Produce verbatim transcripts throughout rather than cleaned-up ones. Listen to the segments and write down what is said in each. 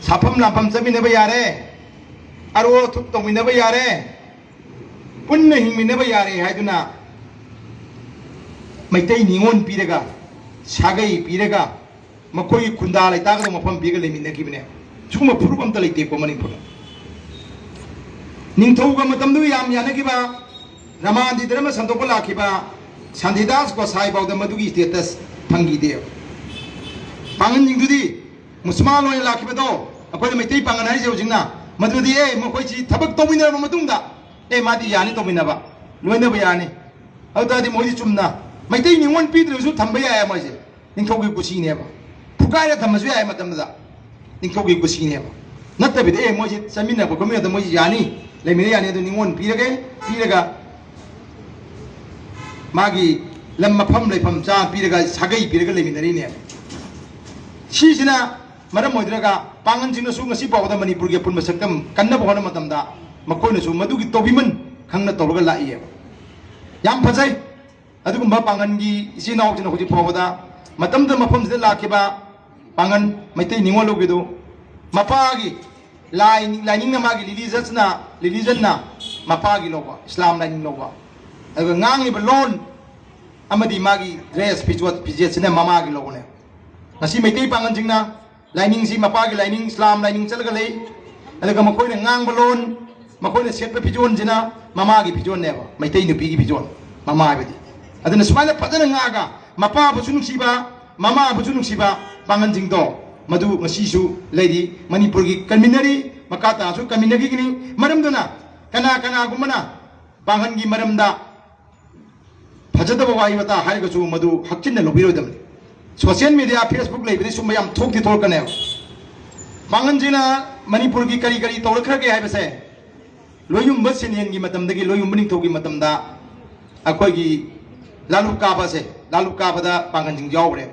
ꯁꯥꯐꯝ ꯂꯥꯝꯐꯝ ꯆꯠꯃꯤꯟꯅꯕ ꯌꯥꯔꯦ, ꯑꯔꯣ ꯑꯊꯨꯞ ꯇꯧꯃꯤꯟꯅꯕ ꯌꯥꯔꯦ, ꯄꯨꯟꯅ ꯍꯤꯡꯃꯤꯟꯅꯕ ꯌꯥꯔꯦ ꯍꯥꯏꯗꯨꯅ ꯃꯩꯇꯩ ꯅꯤꯉꯣꯜ ꯄꯤꯔꯒ, ꯁꯥꯒꯩ ꯄꯤꯔꯒ, ꯃꯈꯣꯏꯒꯤ ꯈꯨꯟꯗꯥ ꯂꯩꯇꯥꯒꯗꯧꯕ ꯃꯐꯝ ꯄꯤꯔꯒ ꯂꯩꯃꯤꯟꯅꯈꯤꯕꯅꯦ꯫ ꯁꯤꯒꯨꯝꯕ ꯐꯨꯔꯨꯞ ꯑꯝꯇ ꯂꯩꯇꯦꯀꯣ ꯃꯅꯤꯄꯨꯔꯗ꯫ ꯅꯤꯡꯊꯧꯒ ꯃꯇꯝꯗꯨꯒ ꯌꯥꯝ ꯌꯥꯅꯈꯤꯕ, ꯔꯃꯥꯟꯗꯤ ꯙꯔꯃ ꯁꯟꯗꯣꯛꯄ ꯂꯥꯛꯈꯤꯕ ꯁꯥꯟꯇꯤꯗꯥꯁ ꯒꯣꯁꯥꯏ ꯐꯥꯎꯗ ꯃꯗꯨꯒꯤ ꯁ꯭ꯇꯦꯇꯁ ꯐꯪꯈꯤꯗꯦꯕ꯫ ꯄꯥꯡꯒꯟꯁꯤꯡꯗꯨꯗꯤ ꯃꯨꯁꯜꯃꯥꯟ ꯑꯣꯏꯅ ꯂꯥꯛꯈꯤꯕꯗꯣ, ꯑꯩꯈꯣꯏꯅ ꯃꯩꯇꯩ ꯄꯥꯡꯒꯟ ꯍꯥꯏꯔꯤꯁꯦ ꯍꯧꯖꯤꯛꯅ, ꯃꯗꯨꯗꯤ ꯑꯦ ꯃꯈꯣꯏꯁꯤ ꯊꯕꯛ ꯇꯧꯃꯤꯟꯅꯔꯕ ꯃꯇꯨꯡꯗ ꯑꯦ ꯃꯥꯗꯤ ꯌꯥꯅꯤ ꯇꯧꯃꯤꯟꯅꯕ, ꯂꯣꯏꯅꯕ ꯌꯥꯅꯤ꯫ ꯑꯗꯨ ꯇꯥꯔꯗꯤ ꯃꯣꯏꯗꯤ ꯆꯨꯝꯅ ꯃꯩꯇꯩ ꯅꯤꯉꯣꯜ ꯄꯤꯗ꯭ꯔꯁꯨ ꯊꯝꯕ ꯌꯥꯏ ꯃꯣꯏꯁꯦ, ꯅꯤꯡꯊꯧꯒꯤ ꯀꯨꯁꯤꯅꯦꯕ꯫ ꯐꯨꯒꯥꯏꯔ ꯊꯝꯕꯁꯨ ꯌꯥꯏ ꯃꯇꯝꯗꯨꯗ, ꯅꯤꯡꯊꯧꯒꯤ ꯀꯨꯁꯤꯅꯦꯕ꯫ ꯅꯠꯇꯕꯤꯗ ꯑꯦ ꯃꯣꯏꯁꯦ ꯆꯠꯃꯤꯟꯅꯕ ꯈꯣꯠꯃꯤꯟꯅꯕꯗ ꯃꯣꯏꯁꯦ ꯌꯥꯅꯤ, ꯂꯩꯃꯤꯟꯅ ꯌꯥꯅꯤ, ꯑꯗꯨ ꯅꯤꯉꯣꯜ ꯄꯤꯔꯒꯦ, ꯄꯤꯔꯒ ꯃꯥꯒꯤ ꯂꯝ ꯃꯐꯝ ꯂꯩꯐꯝ ꯆꯥ ꯄꯤꯔꯒ ꯁꯥꯒꯩ ꯄꯤꯔꯒ ꯂꯩꯃꯤꯟꯅꯔꯤꯅꯦꯕ꯫ ꯁꯤꯁꯤꯅ ꯃꯔꯝ ꯑꯣꯏꯗ꯭ꯔꯒ ꯄꯥꯡꯒꯟꯁꯤꯡꯅꯁꯨ ꯉꯁꯤ ꯐꯥꯎꯕꯗ ꯃꯅꯤꯄꯨꯔꯒꯤ ꯑꯄꯨꯟꯕ ꯁꯛꯇꯝ ꯀꯟꯅꯕ ꯍꯣꯠꯅꯕ ꯃꯇꯝꯗ ꯃꯈꯣꯏꯅꯁꯨ ꯃꯗꯨꯒꯤ ꯇꯧꯕꯤꯃꯟ ꯈꯪꯅ ꯇꯧꯔꯒ ꯂꯥꯛꯏꯌꯦꯕ꯫ ꯌꯥꯝ ꯐꯖꯩ꯫ ꯑꯗꯨꯒꯨꯝꯕ ꯄꯥꯡꯒꯟꯒꯤ ꯏꯆꯤꯜ ꯏꯅꯥꯎꯁꯤꯡꯅ ꯍꯧꯖꯤꯛ ꯐꯥꯎꯕꯗ ꯃꯇꯝꯗ ꯃꯐꯝꯁꯤꯗ ꯂꯥꯛꯈꯤꯕ ꯄꯥꯡꯒꯟ ꯃꯩꯇꯩ ꯅꯤꯉꯣꯜ ꯂꯧꯕꯤꯗꯨ ꯃꯄꯥꯒꯤ ꯂꯥꯏ, ꯂꯥꯏꯅꯤꯡꯅ ꯃꯥꯒꯤ religious ꯅ, religion ꯅ ꯃꯄꯥꯒꯤ ꯂꯧꯕ, ꯏꯁꯂꯥꯝ ꯂꯥꯏꯅꯤꯡ ꯂꯧꯕ꯫ ꯑꯗꯨꯒ ꯉꯥꯡꯂꯤꯕ ꯂꯣꯟ ꯑꯃꯗꯤ ꯃꯥꯒꯤ dress ꯐꯤꯖꯣꯠ ꯐꯤꯖꯦꯠꯁꯤꯅ ꯃꯃꯥꯒꯤ ꯂꯧꯕꯅꯦ꯫ ꯉꯁꯤ ꯃꯩꯇꯩ ꯄꯥꯡꯒꯟꯁꯤꯡꯅ ꯂꯥꯏꯅꯤꯡꯁꯤ ꯃꯄꯥꯒꯤ ꯂꯥꯏꯅꯤꯡ, ꯏꯁꯂꯥꯝ ꯂꯥꯏꯅꯤꯡ ꯆꯠꯂꯒ ꯂꯩ꯫ ꯑꯗꯨꯒ ꯃꯈꯣꯏꯅ ꯉꯥꯡꯕ ꯂꯣꯟ, ꯃꯈꯣꯏꯅ ꯁꯦꯠꯄ ꯐꯤꯖꯣꯜꯁꯤꯅ ꯃꯃꯥꯒꯤ ꯐꯤꯖꯣꯜꯅꯦꯕ, ꯃꯩꯇꯩ ꯅꯨꯄꯤꯒꯤ ꯐꯤꯖꯣꯜ, ꯃꯃꯥ ꯍꯥꯏꯕꯗꯤ꯫ ꯑꯗꯨꯅ ꯁꯨꯃꯥꯏꯅ ꯐꯖꯅ ꯉꯥꯛꯑꯒ ꯃꯄꯥꯕꯨꯁꯨ ꯅꯨꯡꯁꯤꯕ, ꯃꯃꯥꯕꯨꯁꯨ ꯅꯨꯡꯁꯤꯕ ꯄꯥꯡꯒꯟꯁꯤꯡꯗꯣ ꯃꯗꯨ ꯉꯁꯤꯁꯨ ꯂꯩꯔꯤ꯫ ꯃꯅꯤꯄꯨꯔꯒꯤ ꯀꯟꯃꯤꯟꯅꯔꯤ, ꯃꯈꯥ ꯇꯥꯅꯁꯨ ꯀꯟꯃꯤꯟꯅꯈꯤꯒꯅꯤ꯫ ꯃꯔꯝꯗꯨꯅ ꯀꯅꯥ ꯀꯅꯥꯒꯨꯝꯕꯅ ꯄꯥꯡꯒꯟꯒꯤ ꯃꯔꯝꯗ ꯐꯖꯗꯕ ꯋꯥꯍꯩ ꯋꯥꯇꯥ ꯍꯥꯏꯔꯒꯁꯨ ꯃꯗꯨ ꯍꯛꯆꯤꯟꯅ ꯂꯧꯕꯤꯔꯣꯏꯗꯕꯅꯤ꯫ Social media, Facebook ꯂꯩꯕꯗꯤ ꯁꯨꯝꯕ ꯌꯥꯝ ꯊꯣꯛꯇꯤ ꯊꯣꯛꯂꯛꯀꯅꯦꯕ꯫ ꯄꯥꯡꯒꯟꯁꯤꯅ ꯃꯅꯤꯄꯨꯔꯒꯤ ꯀꯔꯤ ꯀꯔꯤ ꯇꯧꯔꯛꯈ꯭ꯔꯒꯦ ꯍꯥꯏꯕꯁꯦ, ꯂꯣꯏꯌꯨꯝꯕ ꯁꯤꯅꯦꯟꯒꯤ ꯃꯇꯝꯗꯒꯤ, ꯂꯣꯏꯌꯨꯝꯕ ꯅꯤꯡꯊꯧꯒꯤ ꯃꯇꯝꯗ ꯑꯩꯈꯣꯏꯒꯤ ꯂꯥꯂꯨꯞ ꯀꯥꯕꯁꯦ, ꯂꯥꯂꯨꯞ ꯀꯥꯕꯗ ꯄꯥꯡꯒꯟꯁꯤꯡ ꯌꯥꯎꯈ꯭ꯔꯦ꯫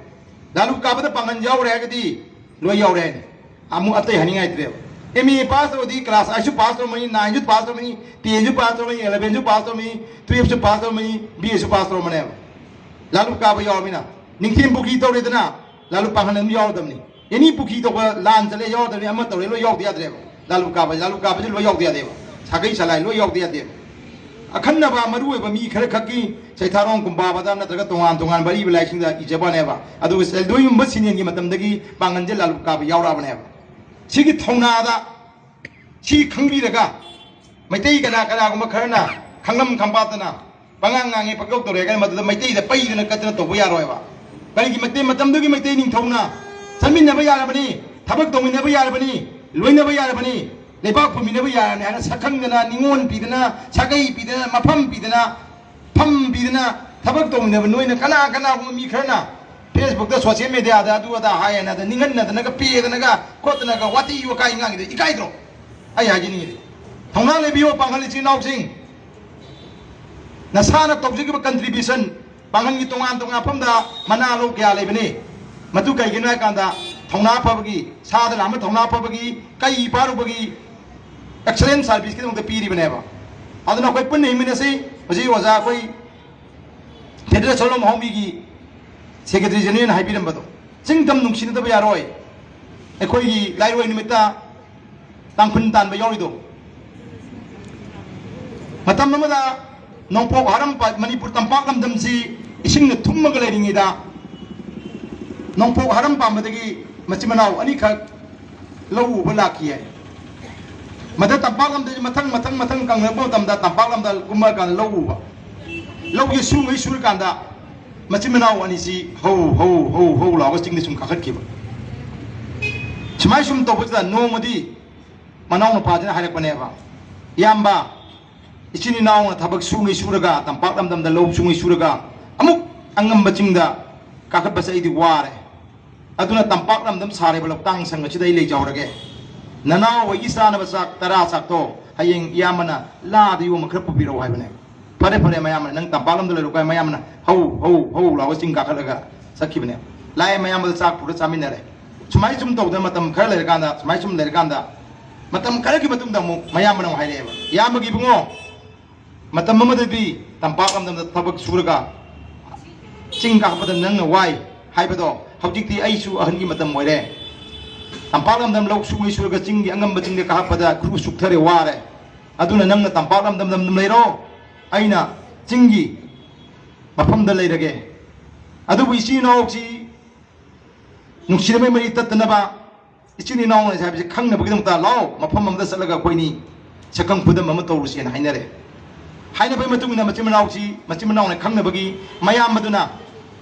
ꯂꯥꯂꯨꯞ ꯀꯥꯕꯗ ꯄꯥꯡꯒꯟ ꯌꯥꯎꯈ꯭ꯔꯦ ꯍꯥꯏꯔꯒꯗꯤ ꯂꯣꯏ ꯌꯥꯎꯔꯦ ꯍꯥꯏꯅꯤ꯫ ꯑꯃꯨꯛ ꯑꯇꯩ ꯍꯥꯏꯅꯤꯡꯉꯥꯏ ꯂꯩꯇ꯭ꯔꯦꯕ꯫ M A pass ꯇꯧꯔꯗꯤ class eight ꯁꯨ pass ꯇꯧꯔꯝꯃꯅꯤ, nine ꯁꯨ pass ꯇꯧꯔꯝꯃꯅꯤ, ten ꯁꯨ pass ꯇꯧꯔꯝꯃꯅꯤ, eleven ꯁꯨ pass ꯇꯧꯔꯝꯃꯅꯤ, twelve ꯁꯨ pass ꯇꯧꯔꯝꯃꯅꯤ, B A ꯁꯨ pass ꯇꯧꯔꯝꯃꯅꯦꯕ꯫ ꯂꯥꯂꯨꯞ ꯀꯥꯕ ꯌꯥꯎꯔꯕꯅꯤꯅ꯫ ꯅꯤꯡꯊꯦꯝ ꯄꯣꯛꯀꯤ ꯇꯧꯔꯦꯗꯅ, ꯂꯥꯂꯨꯞ ꯄꯥꯡꯒꯟ ꯑꯗꯨꯝ ꯌꯥꯎꯔꯗꯕꯅꯤ꯫ ꯑꯦꯅꯤ ꯄꯨꯈ꯭ꯔꯤ ꯇꯧꯕ, ꯂꯥꯟ ꯆꯠꯂꯦ ꯌꯥꯎꯗꯕꯅꯤ, ꯑꯃ ꯇꯧꯔꯦ ꯂꯣꯏ ꯌꯥꯎꯗ ꯌꯥꯗ꯭ꯔꯦꯕ꯫ ꯂꯥꯂꯨ ꯀꯥꯕ, ꯂꯥꯂꯨ ꯀꯥꯕꯁꯤ ꯂꯣꯏ ꯌꯥꯎꯗ ꯌꯥꯗꯦꯕ꯫ ꯁꯥꯒꯩ ꯁꯂꯥꯏ ꯂꯣꯏ ꯌꯥꯎꯗ ꯌꯥꯗꯦꯕ꯫ ꯑꯈꯟꯅꯕ ꯃꯔꯨ ꯑꯣꯏꯕ ꯃꯤ ꯈꯔ ꯈꯛꯀꯤ ꯆꯩꯊꯥꯔꯣꯡ ꯀꯨꯝꯕꯥꯕꯗ ꯅꯠꯇ꯭ꯔꯒ ꯇꯣꯉꯥꯟ ꯇꯣꯉꯥꯟꯕ ꯑꯔꯤꯕ ꯂꯥꯏꯁꯤꯡꯗ ꯏꯖꯕꯅꯦꯕ꯫ ꯑꯗꯨꯒ ꯆꯦꯜꯗꯣꯏꯒꯨꯝꯕ ꯁꯤꯅꯦꯟꯒꯤ ꯃꯇꯝꯗꯒꯤ ꯄꯥꯡꯒꯟꯁꯦ ꯂꯥꯂꯨ ꯀꯥꯕ ꯌꯥꯎꯔꯛꯑꯕꯅꯦꯕ꯫ ꯁꯤꯒꯤ ꯊꯧꯅꯥꯗ ꯁꯤ ꯈꯪꯕꯤꯔꯒ ꯃꯩꯇꯩ ꯀꯅꯥ ꯀꯅꯥꯒꯨꯝꯕ ꯈꯔꯅ ꯈꯪꯂꯝ ꯈꯪꯄꯥꯠꯇꯅ ꯄꯉꯥꯡ ꯉꯥꯡꯉꯦ ꯄꯪꯇꯧ ꯇꯧꯔꯦ ꯍꯥꯏꯅ ꯃꯗꯨꯗ ꯃꯩꯇꯩꯗ ꯄꯩꯗꯅ ꯀꯠꯇꯅ ꯇꯧꯕ ꯌꯥꯔꯣꯏꯕ꯫ ꯀꯔꯤꯒꯤ? ꯃꯇꯝꯗꯨꯒꯤ ꯃꯩꯇꯩ ꯅꯤꯡꯊꯧꯅ ꯆꯠꯃꯤꯟꯅꯕ ꯌꯥꯔꯕꯅꯤ, ꯊꯕꯛ ꯇꯧꯃꯤꯟꯅꯕ ꯌꯥꯔꯕꯅꯤ, ꯂꯣꯏꯅꯕ ꯌꯥꯔꯕꯅꯤ, ꯂꯩꯕꯥꯛ ꯄꯨꯃꯤꯟꯅꯕ ꯌꯥꯔꯕꯅꯤ ꯍꯥꯏꯅ ꯁꯛꯈꯪꯗꯅ, ꯅꯤꯉꯣꯜ ꯄꯤꯗꯅ, ꯁꯥꯒꯩ ꯄꯤꯗꯅ, ꯃꯐꯝ ꯄꯤꯗꯅ, ꯐꯝ ꯄꯤꯗꯅ ꯊꯕꯛ ꯇꯧꯃꯤꯟꯅꯕ ꯅꯣꯏꯅ ꯀꯅꯥ ꯀꯅꯥꯒꯨꯝꯕ ꯃꯤ ꯈꯔꯅ ꯐꯦꯁꯕꯨꯛꯇ, ꯁꯣꯁꯤꯌꯦꯜ ꯃꯦꯗꯤꯌꯥꯗ ꯑꯗꯨ ꯑꯗꯥ ꯍꯥꯏꯌꯦꯅ ꯑꯗ ꯅꯤꯡꯍꯟꯅꯗꯅꯒ ꯄꯦꯗꯅꯒ ꯈꯣꯠꯇꯅꯒ ꯋꯥꯇꯤ ꯋꯥꯀꯥꯏ ꯉꯥꯡꯉꯤꯗꯣ ꯏꯀꯥꯏꯗ꯭ꯔꯣ? ꯑꯩ ꯍꯥꯏꯖꯅꯤꯡꯉꯤꯗꯤ ꯊꯧꯅꯥ ꯂꯩꯕꯤꯌꯣ ꯄꯥꯡꯒꯜ ꯏꯆꯤꯟ ꯏꯅꯥꯎꯁꯤꯡ꯫ ꯅꯁꯥꯅ ꯇꯧꯖꯈꯤꯕ ꯀꯟꯇ꯭ꯔꯤꯕ꯭ꯌꯨꯁꯟ, ꯄꯥꯡꯒꯜꯒꯤ ꯇꯣꯉꯥꯟ ꯇꯣꯉꯥꯟ ꯃꯐꯝꯗ ꯃꯅꯥ ꯂꯧ ꯀꯌꯥ ꯂꯩꯕꯅꯤ꯫ ꯃꯗꯨ ꯀꯩꯒꯤꯅꯣ ꯍꯥꯏ ꯀꯥꯟꯗ ꯊꯧꯅꯥ ꯐꯕꯒꯤ, ꯁꯥꯗ ꯂꯥꯟꯕ ꯊꯧꯅꯥ ꯐꯕꯒꯤ, ꯀꯩ ꯄꯥꯔꯨꯕꯒꯤ, ꯑꯦꯛꯁꯂꯦꯟ ꯁꯥꯔꯚꯤꯁꯀꯤꯗꯃꯛꯇ ꯄꯤꯔꯤꯕꯅꯦꯕ꯫ ꯑꯗꯨꯅ ꯑꯩꯈꯣꯏ ꯄꯨꯟꯅ ꯍꯤꯡꯃꯤꯟꯅꯁꯤ꯫ ꯍꯧꯖꯤꯛ ꯑꯣꯖꯥ ꯑꯩꯈꯣꯏ ꯐꯦꯗꯔꯦꯁꯟ ꯑꯣꯐ ꯍꯥꯎꯃꯤꯒꯤ ꯁꯦꯀ꯭ꯔꯦꯇꯔꯤ ꯖꯦꯅꯔꯦꯜꯅ ꯍꯥꯏꯕꯤꯔꯝꯕꯗꯣ, ꯆꯤꯡ ꯇꯝ ꯅꯨꯡꯁꯤꯅꯗꯕ ꯌꯥꯔꯣꯏ꯫ ꯑꯩꯈꯣꯏꯒꯤ ꯂꯥꯏꯔꯣꯏ ꯅꯨꯃꯤꯠꯇ ꯇꯥꯡꯈꯨꯜ ꯇꯥꯟꯕ ꯌꯥꯎꯔꯤꯗꯣ, ꯃꯇꯝ ꯑꯃꯗ ꯅꯣꯡꯄꯣꯛ ꯍꯔꯝꯄꯥ-, ꯃꯅꯤꯄꯨꯔ ꯇꯝꯄꯥꯛ ꯂꯝꯗꯝꯁꯤ ꯏꯁꯤꯡꯅ ꯊꯨꯝꯃꯒ ꯂꯩꯔꯤꯉꯩꯗ, ꯅꯣꯡꯄꯣꯛ ꯍꯔꯝ ꯄꯥꯟꯕꯗꯒꯤ ꯃꯆꯤꯟ ꯃꯅꯥꯎ ꯑꯅꯤꯈꯛ ꯂꯧ ꯎꯕ ꯂꯥꯛꯈꯤ ꯍꯥꯏ꯫ ꯃꯗ ꯇꯝꯄꯥꯛ ꯂꯝꯗꯒꯤ ꯃꯊꯪ, ꯃꯊꯪ, ꯃꯊꯪ ꯀꯪꯂꯛꯄ ꯃꯇꯝꯗ ꯇꯝꯄꯥꯛ ꯂꯝꯗ ꯀꯨꯝꯃ ꯀꯥꯟꯗ ꯂꯧ ꯎꯕ꯫ ꯂꯧꯁꯦ ꯁꯨꯉꯩ ꯁꯨꯔꯀꯥꯟꯗ ꯃꯆꯤꯟ ꯃꯅꯥꯎ ꯑꯅꯤꯁꯤ ꯍꯧ, ꯍꯧ, ꯍꯧ, ꯍꯧ ꯂꯥꯎꯔꯒ ꯆꯤꯡꯗ ꯁꯨꯝ ꯀꯥꯈꯠꯈꯤꯕ꯫ ꯁꯨꯃꯥꯏ ꯁꯨꯝ ꯇꯧꯕꯁꯤꯗ ꯅꯣꯡꯃꯗꯤ ꯃꯅꯥꯎ ꯅꯨꯄꯥꯁꯤꯅ ꯍꯥꯏꯔꯛꯄꯅꯦꯕ, "ꯏꯌꯥꯝꯕ, ꯏꯆꯤꯟ ꯏꯅꯥꯎꯅ ꯊꯕꯛ ꯁꯨꯉꯩ ꯁꯨꯔꯒ, ꯇꯝꯄꯥꯛ ꯂꯝꯗꯝꯗ ꯂꯧ ꯁꯨꯉꯩ ꯁꯨꯔꯒ, ꯑꯃꯨꯛ ꯑꯉꯝꯕ ꯆꯤꯡꯗ ꯀꯥꯈꯠꯄꯁꯦ ꯑꯩꯗꯤ ꯋꯥꯔꯦ꯫ ꯑꯗꯨꯅ ꯇꯝꯄꯥꯛ ꯂꯝꯗꯝ ꯁꯥꯔꯤꯕ ꯂꯧꯇꯥꯡ ꯁꯪ ꯑꯁꯤꯗ ꯑꯩ ꯂꯩꯖꯍꯧꯔꯒꯦ꯫ ꯅꯅꯥꯎ ꯍꯣꯏꯒꯤ ꯆꯥꯅꯕ ꯆꯥꯛ ꯇꯔꯥ ꯆꯥꯛꯇꯣ ꯍꯌꯦꯡ ꯏꯌꯥꯝꯕꯅ ꯂꯥꯗ ꯌꯣꯝꯃ ꯈꯔ ꯄꯨꯕꯤꯔꯛꯑꯣ" ꯍꯥꯏꯕꯅꯦ꯫ "ꯐꯔꯦ, ꯐꯔꯦ, ꯃꯌꯥꯝꯕꯅ ꯅꯪ ꯇꯝꯄꯥꯛ ꯂꯝꯗ ꯂꯩꯔꯣ" ꯀꯥꯏ ꯃꯌꯥꯝꯕꯅ ꯍꯧ, ꯍꯧ, ꯍꯧ ꯂꯥꯎꯔꯒ ꯆꯤꯡ ꯀꯥꯈꯠꯂꯒ ꯆꯠꯈꯤꯕꯅꯦ꯫ ꯂꯥꯛꯑꯦ, ꯃꯌꯥꯝꯕꯗ ꯆꯥꯛ ꯄꯨꯔ ꯆꯥꯃꯤꯟꯅꯔꯦ꯫ ꯁꯨꯃꯥꯏꯅ ꯁꯨꯝ ꯇꯧꯗꯅ ꯃꯇꯝ ꯈꯔ ꯂꯩꯔꯀꯥꯟꯗ, ꯁꯨꯃꯥꯏꯅ ꯁꯨꯝ ꯂꯩꯔꯀꯥꯟꯗ, ꯃꯇꯝ ꯈꯔꯒꯤ ꯃꯇꯨꯡꯗ ꯑꯃꯨꯛ ꯃꯌꯥꯝꯕꯅ ꯑꯃꯨꯛ ꯍꯥꯏꯔꯛꯑꯦꯕ, "ꯏꯌꯥꯝꯕꯒꯤ ꯏꯕꯨꯡꯉꯣ, ꯃꯇꯝ ꯑꯃꯗꯗꯤ ꯇꯝꯄꯥꯛ ꯂꯝꯗꯝꯗ ꯊꯕꯛ ꯁꯨꯔꯒ ꯆꯤꯡ ꯀꯥꯈꯠꯄꯗ ꯅꯪꯅ ꯋꯥꯏ ꯍꯥꯏꯕꯗꯣ, ꯍꯧꯖꯤꯛꯇꯤ ꯑꯩꯁꯨ ꯑꯍꯟꯒꯤ ꯃꯇꯝ ꯑꯣꯏꯔꯦ, ꯇꯝꯄꯥꯛ ꯂꯝꯗꯝ ꯂꯧ ꯁꯨꯡꯉꯩ ꯁꯨꯔꯒ ꯆꯤꯡꯒꯤ ꯑꯉꯝꯕ ꯆꯤꯡꯗ ꯀꯥꯈꯠꯄꯗ ꯈꯨꯔꯨ ꯆꯨꯛꯊꯔꯦ, ꯋꯥꯔꯦ꯫ ꯑꯗꯨꯅ ꯅꯪꯅ ꯇꯝꯄꯥꯛ ꯂꯝꯗꯝꯗ ꯑꯗꯨꯝ ꯂꯩꯔꯣ, ꯑꯩꯅ ꯆꯤꯡꯒꯤ ꯃꯐꯝꯗ ꯂꯩꯔꯒꯦ꯫ ꯑꯗꯨꯕꯨ ꯏꯆꯤꯟ ꯏꯅꯥꯎꯁꯤ ꯅꯨꯡꯁꯤꯅꯕꯒꯤ ꯃꯔꯤ ꯇꯠꯇꯅꯕ, ꯏꯆꯤꯟ ꯏꯅꯥꯎꯅ ꯍꯥꯏꯕꯁꯤ ꯈꯪꯅꯕꯒꯤꯗꯃꯛꯇ ꯂꯥꯛꯑꯣ, ꯃꯐꯝ ꯑꯃꯗ ꯆꯠꯂꯒ ꯑꯩꯈꯣꯏꯅꯤ ꯁꯛꯈꯪ ꯈꯨꯗꯝ ꯑꯃ ꯇꯧꯔꯨꯁꯦꯅ ꯍꯥꯏꯅꯔꯦ꯫ ꯍꯥꯏꯅꯕꯒꯤ ꯃꯇꯨꯡ ꯏꯟꯅ ꯃꯆꯤꯟ ꯃꯅꯥꯎꯁꯤ, ꯃꯆꯤꯟ ꯃꯅꯥꯎꯅ ꯈꯪꯅꯕꯒꯤ ꯃꯌꯥꯝ ꯑꯗꯨꯅ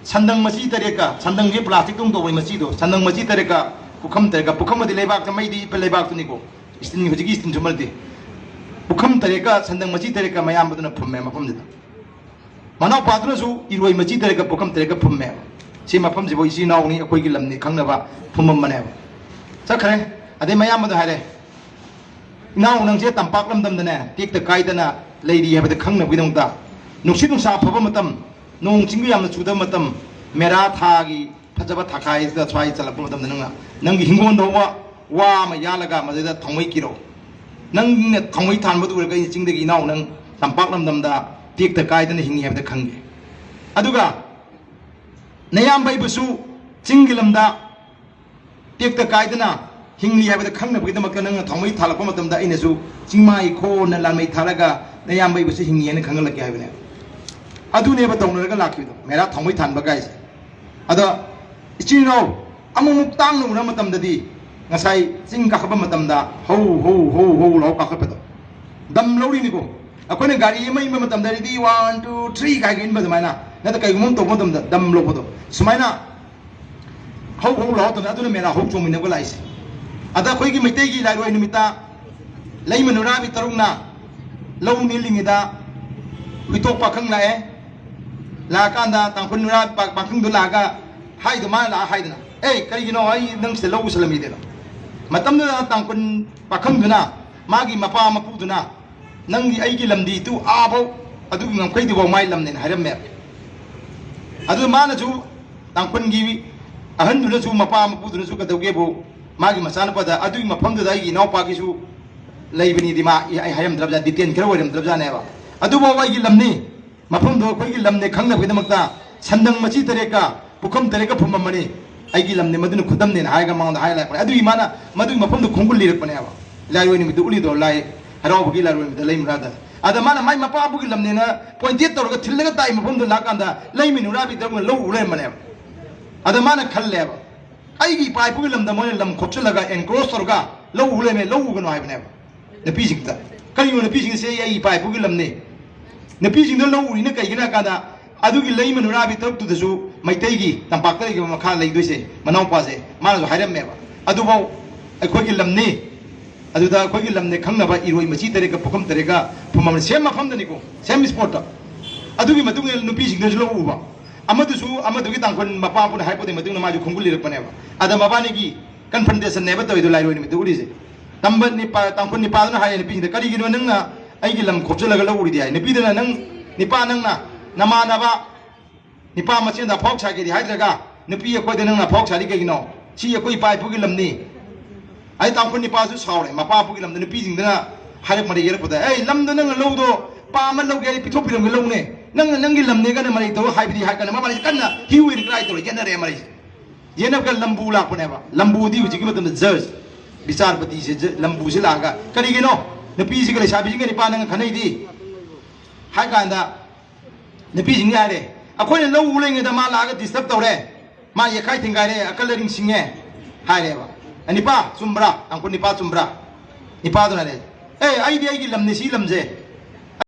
ꯁꯟꯗꯪ ꯃꯆꯤ ꯇꯔꯦꯠꯀ, ꯁꯟꯗꯪꯁꯤ ꯄ꯭ꯂꯥꯁꯇꯤꯛꯇꯧꯅ ꯇꯧꯕꯒꯤ ꯃꯆꯤꯗꯣ, ꯁꯟꯗꯪ ꯃꯆꯤ ꯇꯔꯦꯠꯀ ꯄꯨꯈꯝ ꯇꯔꯦꯠꯀ, ꯄꯨꯈꯝ ꯑꯗꯤ ꯂꯩꯕꯥꯛꯇ ꯃꯩꯗꯤ ꯏꯄ ꯂꯩꯕꯥꯛꯇꯨꯅꯤꯀꯣ, ꯏꯁꯇꯤꯟ, ꯍꯧꯖꯤꯛꯀꯤ ꯏꯁꯇꯤꯟꯁꯨ ꯅꯠꯇꯦ, ꯄꯨꯈꯝ ꯇꯔꯦꯠꯀ ꯁꯟꯗꯪ ꯃꯆꯤ ꯇꯔꯦꯠꯀ ꯃꯌꯥꯝ ꯑꯗꯨꯅ ꯐꯨꯝꯃꯦ ꯃꯐꯝꯗꯨꯗ꯫ ꯃꯅꯥꯎꯄꯥꯗꯨꯅꯁꯨ ꯏꯔꯣꯏ ꯃꯆꯤ ꯇꯔꯦꯠꯀ ꯄꯨꯈꯝ ꯇꯔꯦꯠꯀ ꯐꯨꯝꯃꯦꯕ꯫ ꯁꯤ ꯃꯐꯝꯁꯤꯕꯨ ꯏꯆꯤꯜ ꯏꯅꯥꯎꯅꯤ, ꯑꯩꯈꯣꯏꯒꯤ ꯂꯝꯅꯤ ꯈꯪꯅꯕ ꯐꯨꯝꯃꯝꯕꯅꯦꯕ꯫ ꯆꯠꯈ꯭ꯔꯦ꯫ ꯑꯗꯩ ꯃꯌꯥꯝꯕꯗ ꯍꯥꯏꯔꯦ, "ꯏꯅꯥꯎ, ꯅꯪꯁꯦ ꯇꯝꯄꯥꯛ ꯂꯝꯗꯝꯗꯅꯦ ꯇꯦꯛꯇ ꯀꯥꯏꯗꯅ ꯂꯩꯔꯤ ꯍꯥꯏꯕꯗ ꯈꯪꯅꯕꯒꯤꯗꯃꯛꯇ, ꯅꯨꯡꯁꯤꯠ ꯅꯨꯡꯁꯥ ꯐꯕ ꯃꯇꯝ, ꯅꯣꯡ ꯆꯤꯡꯒ ꯌꯥꯝꯅ ꯆꯨꯗꯕ ꯃꯇꯝ, ꯃꯦꯔꯥ ꯊꯥꯒꯤ ꯐꯖꯕ ꯊꯥꯈꯥꯏꯁꯤꯗ ꯁ꯭ꯋꯥꯏ ꯆꯠꯂꯛꯄ ꯃꯇꯝꯗ ꯅꯪꯅ ꯅꯪꯒꯤ ꯍꯤꯡꯒꯣꯜꯗ ꯍꯧꯕ ꯋꯥ ꯑꯃ ꯌꯥꯜꯂꯒ ꯃꯗꯨꯗ ꯊꯥꯎꯃꯩ ꯀꯤꯔꯣ꯫ ꯅꯪꯅ ꯊꯥꯎꯃꯩ ꯊꯥꯟꯕꯗꯨ ꯎꯔꯒ ꯑꯩꯅ ꯆꯤꯡꯗꯒꯤ ꯏꯅꯥꯎ ꯅꯪ ꯇꯝꯄꯥꯛ ꯂꯝꯗꯝꯗ ꯇꯦꯛꯇ ꯀꯥꯏꯗꯅ ꯍꯤꯡꯉꯤ ꯍꯥꯏꯕꯗ ꯈꯪꯒꯦ꯫ ꯑꯗꯨꯒ ꯅꯌꯥꯝꯕ ꯑꯩꯕꯨꯁꯨ ꯆꯤꯡꯒꯤ ꯂꯝꯗ ꯇꯦꯛꯇ ꯀꯥꯏꯗꯅ ꯍꯤꯡꯂꯤ ꯍꯥꯏꯕꯗ ꯈꯪꯅꯕꯒꯤꯗꯃꯛꯇ ꯅꯪꯅ ꯊꯥꯎꯃꯩ ꯊꯥꯜꯂꯛꯄ ꯃꯇꯝꯗ ꯑꯩꯅꯁꯨ ꯆꯤꯡꯃꯥꯏ ꯈꯣꯟꯅ ꯂꯥꯟꯃꯩ ꯊꯥꯜꯂꯒ ꯅꯌꯥꯝꯕ ꯑꯩꯕꯨꯁꯨ ꯍꯤꯡꯉꯤ ꯍꯥꯏꯅ ꯈꯪꯍꯜꯂꯛꯀꯦ ꯍꯥꯏꯕꯅꯦ꯫" ꯑꯗꯨꯅꯦꯕ ꯇꯧꯅꯔꯒ ꯂꯥꯛꯈꯤꯕꯗꯣ, ꯃꯦꯔꯥ ꯊꯥꯎꯃꯩ ꯊꯥꯟꯕ ꯀꯥꯏꯁꯦ꯫ ꯑꯗ ꯏꯆꯤꯟ ꯏꯅꯥꯎ ꯑꯃꯨꯛꯃꯨꯛ ꯇꯥꯡꯅ ꯎꯅꯕ ꯃꯇꯝꯗꯗꯤ ꯉꯁꯥꯏ ꯆꯤꯡ ꯀꯥꯈꯠꯄ ꯃꯇꯝꯗ ꯍꯧ ꯍꯧ ꯍꯧ ꯍꯧ ꯂꯥꯎ ꯀꯥꯈꯠꯄꯗꯣ ꯗꯝ ꯂꯧꯔꯤꯅꯤꯀꯣ꯫ ꯑꯩꯈꯣꯏꯅ ꯒꯥꯔꯤ ꯑꯃ ꯏꯟꯕ ꯃꯇꯝꯗ ready, one, two, three ꯀꯥꯏꯒ ꯏꯟꯕ ꯑꯗꯨꯃꯥꯏꯅ ꯅꯠꯇ ꯀꯩꯒꯨꯝꯕ ꯑꯃ ꯇꯧꯕ ꯃꯇꯝꯗ ꯗꯝ ꯂꯧꯕꯗꯣ ꯁꯨꯃꯥꯏꯅ ꯍꯧ ꯍꯧ ꯂꯥꯎ ꯇꯧꯅ ꯑꯗꯨꯅ ꯃꯦꯔꯥ ꯍꯧ ꯆꯣꯡꯃꯤꯟꯅꯕ ꯂꯥꯛꯏꯁꯦ꯫ ꯑꯗ ꯑꯩꯈꯣꯏꯒꯤ ꯃꯩꯇꯩꯒꯤ ꯂꯥꯏꯔꯣꯏ ꯅꯨꯃꯤꯠꯇ ꯂꯩꯃ ꯅꯨꯔꯥꯕꯤ ꯇꯔꯨꯛꯅ ꯂꯧ ꯅꯦꯜꯂꯤꯉꯩꯗ ꯍꯨꯏꯇꯣꯛ ꯄꯥꯈꯪ ꯂꯥꯛꯑꯦ꯫ ꯂꯥꯛꯑꯀꯥꯟꯗ ꯇꯥꯡꯈꯨꯜ ꯅꯨꯔꯥ ꯄꯥ-, ꯄꯥꯈꯪꯗꯣ ꯂꯥꯛꯑꯒ ꯍꯥꯏꯗꯣ ꯃꯥꯅ ꯂꯥꯛꯑ ꯍꯥꯏꯗꯅ, "ꯑꯦ, ꯀꯔꯤꯒꯤꯅꯣ ꯑꯩ ꯅꯪ ꯁꯤꯗ ꯂꯧ ꯎꯁꯜꯂꯝꯃꯤꯗꯦꯅꯣ?" ꯃꯇꯝꯗꯨꯗ ꯇꯥꯡꯈꯨꯜ ꯄꯥꯈꯪꯗꯨꯅ ꯃꯥꯒꯤ ꯃꯄꯥ ꯃꯄꯨꯗꯨꯅ, "ꯅꯪꯒꯤ ꯑꯩꯒꯤ ꯂꯝꯗꯤ ꯇꯨ ꯑꯥꯐꯧ ꯑꯗꯨꯒꯤ ꯉꯝꯈꯩꯗꯨꯐꯥꯎ ꯃꯥꯏ ꯂꯝꯅꯦꯅ" ꯍꯥꯏꯔꯝꯃꯦꯕ꯫ ꯑꯗꯨ ꯃꯥꯅꯁꯨ, ꯇꯥꯡꯈꯨꯜꯒꯤ ꯑꯍꯟꯗꯨꯅꯁꯨ, ꯃꯄꯥ ꯃꯄꯨꯗꯨꯅꯁꯨ ꯀꯩꯗꯧꯒꯦꯕꯨ, ꯃꯥꯒꯤ ꯃꯆꯥꯅꯨꯄꯥꯗ, "ꯑꯗꯨꯒꯤ ꯃꯐꯝꯗꯨꯗ ꯑꯩꯒꯤ ꯏꯅꯥꯎꯄꯥꯒꯤꯁꯨ ꯂꯩꯕꯅꯤꯗꯤ ꯃꯥ ꯑꯩ ꯍꯥꯏꯔꯝꯗ꯭ꯔꯕꯖꯥꯠ, detail ꯈꯔ ꯑꯣꯏꯔꯝꯗ꯭ꯔꯕꯖꯥꯠꯅꯦꯕ꯫ ꯑꯗꯨꯐꯥꯎ ꯑꯩꯒꯤ ꯂꯝꯅꯤ, ꯃꯐꯝꯗꯣ ꯑꯩꯈꯣꯏꯒꯤ ꯂꯝꯅꯦ ꯈꯪꯅꯕꯒꯤꯗꯃꯛꯇ ꯁꯟꯗꯪ ꯃꯆꯤ ꯇꯔꯦꯠꯀ ꯄꯨꯈꯝ ꯇꯔꯦꯠꯀ ꯐꯨꯝꯃꯝꯕꯅꯤ꯫ ꯑꯩꯒꯤ ꯂꯝꯅꯦ, ꯃꯗꯨꯅ ꯈꯨꯗꯝꯅꯦꯅ ꯍꯥꯏꯔꯒ ꯃꯉꯣꯟꯗ ꯍꯥꯏ ꯂꯥꯛꯄꯅꯦ꯫ ꯑꯗꯨꯒꯤ ꯃꯥꯅ ꯃꯗꯨꯒꯤ ꯃꯐꯝꯗꯣ ꯈꯣꯡꯒꯨꯜ ꯂꯤꯔꯛꯄꯅꯦꯕ꯫ ꯂꯥꯏꯔꯣꯏ ꯅꯨꯃꯤꯠꯇ ꯎꯠꯂꯤꯗꯣ, ꯂꯥꯏ ꯍꯔꯥꯎꯕꯒꯤ ꯂꯥꯏꯔꯣꯏ ꯅꯨꯃꯤꯠꯇ ꯂꯩꯃꯔꯥꯗ꯫ ꯑꯗ ꯃꯥꯅ ꯃꯥꯏ ꯃꯄꯥꯕꯨꯒꯤ ꯂꯝꯅꯦꯅ ꯄꯣꯏꯟꯇꯦꯠ ꯇꯧꯔꯒ ꯊꯤꯜꯂꯒ ꯇꯥꯛꯏ ꯃꯐꯝꯗꯣ ꯂꯥꯛꯀꯥꯟꯗ ꯂꯩꯃ ꯅꯨꯔꯥꯕꯤ ꯇꯧꯔꯒ ꯂꯧ ꯎ ꯂꯩꯔꯝꯕꯅꯦꯕ꯫ ꯑꯗ ꯃꯥꯅ ꯈꯜꯂꯦꯕ, "ꯑꯩꯒꯤ ꯏꯄꯥ ꯏꯄꯨꯒꯤ ꯂꯝꯗ ꯃꯣꯏꯅ ꯂꯝ ꯈꯣꯞꯆꯤꯜꯂꯒ ꯑꯦꯟꯀ꯭ꯔꯣꯁ ꯇꯧꯔꯒ ꯂꯧ ꯎ ꯂꯩꯔꯝꯃꯦ, ꯂꯧ ꯎꯒꯅꯨ" ꯍꯥꯏꯕꯅꯦꯕ ꯅꯨꯄꯤꯁꯤꯡꯗ꯫ ꯀꯔꯤꯒꯨꯝꯕ ꯅꯨꯄꯤꯁꯤꯡꯁꯦ "ꯑꯩ ꯏꯄꯥ ꯏꯄꯨꯒꯤ ꯂꯝꯅꯦ"꯫ ꯅꯨꯄꯤꯁꯤꯡꯗꯣ ꯂꯧ ꯎꯔꯤꯅ ꯀꯩꯒꯤꯅꯣ ꯍꯥꯏ ꯀꯥꯟꯗ, ꯑꯗꯨꯒꯤ ꯂꯩꯃ ꯅꯨꯔꯥꯕꯤ ꯇꯔꯨꯛꯇꯨꯗꯁꯨ ꯃꯩꯇꯩꯒꯤ ꯇꯝꯄꯥꯛꯇ ꯂꯩꯈꯤꯕ ꯃꯈꯥ ꯂꯩꯗꯣꯏꯁꯦ, ꯃꯅꯥꯎꯄꯥꯁꯦ, ꯃꯥꯅꯁꯨ ꯍꯥꯏꯔꯝꯃꯦꯕ꯫ ꯑꯗꯨꯐꯥꯎ ꯑꯩꯈꯣꯏꯒꯤ ꯂꯝꯅꯤ, ꯑꯗꯨꯗ ꯑꯩꯈꯣꯏꯒꯤ ꯂꯝꯅꯦ ꯈꯪꯅꯕ ꯏꯔꯣꯏ ꯃꯆꯤ ꯇꯔꯦꯠꯀ ꯄꯨꯈꯝ ꯇꯔꯦꯠꯀ ꯐꯨꯝꯃꯝ ꯁꯦꯝ ꯃꯐꯝꯗꯅꯤꯀꯣ, ꯁꯦꯝ ꯏꯁꯄꯣꯠꯇ꯫ ꯑꯗꯨꯒꯤ ꯃꯇꯨꯡ ꯏꯟꯅ ꯅꯨꯄꯤꯁꯤꯡꯗꯨꯁꯨ ꯂꯧ ꯎꯕ꯫ ꯑꯃꯗꯨꯁꯨ, ꯑꯃꯗꯨꯒꯤ ꯇꯥꯡꯈꯨꯜ ꯃꯄꯥꯕꯨꯅ ꯍꯥꯏꯔꯛꯄꯗꯒꯤ ꯃꯇꯨꯡꯗ ꯃꯥꯁꯨ ꯈꯣꯡꯒꯨꯜ ꯂꯤꯔꯛꯄꯅꯦꯕ꯫ ꯑꯗ ꯃꯕꯥꯅꯤꯒꯤ ꯀꯟꯐ꯭ꯔꯟꯇꯦꯁꯟꯅꯦꯕ ꯇꯧꯔꯤꯗꯣ ꯂꯥꯏꯔꯣꯏ ꯅꯨꯃꯤꯠꯇ ꯎꯠꯂꯤꯁꯦ꯫ ꯇꯝꯕ ꯅꯤꯄꯥ-, ꯇꯥꯡꯈꯨꯜ ꯅꯤꯄꯥꯗꯨꯅ ꯍꯥꯏꯔꯦ ꯅꯨꯄꯤꯁꯤꯡꯗ, "ꯀꯔꯤꯒꯤꯅꯣ ꯅꯪꯅ ꯑꯩꯒꯤ ꯂꯝ ꯈꯣꯞꯆꯜꯂꯒ ꯂꯧ ꯎꯔꯤꯗꯤ?" ꯍꯥꯏ꯫ ꯅꯨꯄꯤꯗꯨꯅ, "ꯅꯪ ꯅꯤꯄꯥ, ꯅꯪꯅ ꯅꯃꯥꯟꯅꯕ ꯅꯤꯄꯥ ꯃꯁꯦꯟꯗ ꯑꯐꯥꯎ ꯁꯥꯒꯦꯗꯤ ꯍꯥꯏꯗ꯭ꯔꯒ ꯅꯨꯄꯤ ꯑꯩꯈꯣꯏꯗ ꯅꯪꯅ ꯑꯐꯥꯎ ꯁꯥꯔꯤ ꯀꯩꯒꯤꯅꯣ? ꯁꯤ ꯑꯩꯈꯣꯏ ꯏꯄꯥ ꯏꯄꯨꯒꯤ ꯂꯝꯅꯤ"꯫ ꯑꯩ ꯇꯥꯡꯈꯨꯜ ꯅꯤꯄꯥꯁꯨ ꯁꯥꯎꯔꯦ, ꯃꯄꯥ ꯏꯄꯨꯒꯤ ꯂꯝꯗ ꯅꯨꯄꯤꯁꯤꯡꯗꯨꯅ ꯍꯥꯏꯔꯛꯄꯗ ꯌꯦꯔꯛꯄꯗ, "ꯑꯩ ꯂꯝꯗꯣ ꯅꯪꯅ ꯂꯧꯗꯣ ꯄꯥꯝꯃ ꯂꯧꯒꯦ ꯍꯥꯏꯗꯤ ꯄꯤꯊꯣꯛꯄꯤꯔꯝꯒꯦ ꯂꯧꯅꯦ, ꯅꯪꯅ ꯅꯪꯒꯤ ꯂꯝꯅꯦ" ꯀꯥꯏꯅ ꯃꯔꯩ ꯇꯧꯔ ꯍꯥꯏꯕꯗꯤ ꯍꯥꯏ ꯀꯥꯟꯗ ꯃꯕꯥꯅꯤ ꯀꯟꯅ ꯍ꯭ꯌꯨ ꯑꯦꯟ ꯀ꯭ꯔꯥꯏ ꯇꯧꯔ ꯌꯦꯠꯅꯔꯦ ꯃꯔꯩꯁꯦ꯫ ꯌꯦꯠꯅꯕꯒ ꯂꯝꯕꯨ ꯂꯥꯛꯄꯅꯦꯕ꯫ ꯂꯝꯕꯨꯗꯤ ꯍꯧꯖꯤꯛꯀꯤ ꯃꯇꯝꯗ ꯖꯁ, ꯕꯤꯆꯥꯔꯄꯇꯤꯁꯦ, ꯖ-, ꯂꯝꯕꯨꯁꯦ ꯂꯥꯛꯑꯒ, "ꯀꯔꯤꯒꯤꯅꯣ ꯅꯨꯄꯤꯁꯤꯒ ꯂꯩꯁꯥꯕꯤꯁꯤꯒ ꯅꯤꯄꯥ ꯅꯪꯒ ꯈꯟꯅꯩꯗꯤ?" ꯍꯥꯏ ꯀꯥꯟꯗ ꯅꯨꯄꯤꯁꯤꯡꯅ ꯍꯥꯏꯔꯦ, "ꯑꯩꯈꯣꯏꯅ ꯂꯧ ꯎ ꯂꯩꯉꯩꯗ ꯃꯥ ꯂꯥꯛꯑꯒ ꯗꯤꯁꯇꯔꯕ ꯇꯧꯔꯦ, ꯃꯥ ꯌꯦꯛꯈꯥꯏ ꯊꯤꯡꯒꯥꯏꯔꯦ, ꯑꯀꯜ ꯑꯔꯤꯡ ꯁꯤꯡꯉꯦ" ꯍꯥꯏꯔꯦꯕ꯫ "ꯑ, ꯅꯤꯄꯥ ꯆꯨꯝꯕ꯭ꯔꯥ? ꯇꯥꯡꯈꯨꯜ ꯅꯤꯄꯥ ꯆꯨꯝꯕ꯭ꯔꯥ?" ꯅꯤꯄꯥꯗꯨꯅ ꯍꯥꯏꯔꯦ, "ꯑꯦ, ꯑꯩꯗꯤ ꯑꯩꯒꯤ ꯂꯝꯅꯤ, ꯁꯤ ꯂꯝꯁꯦ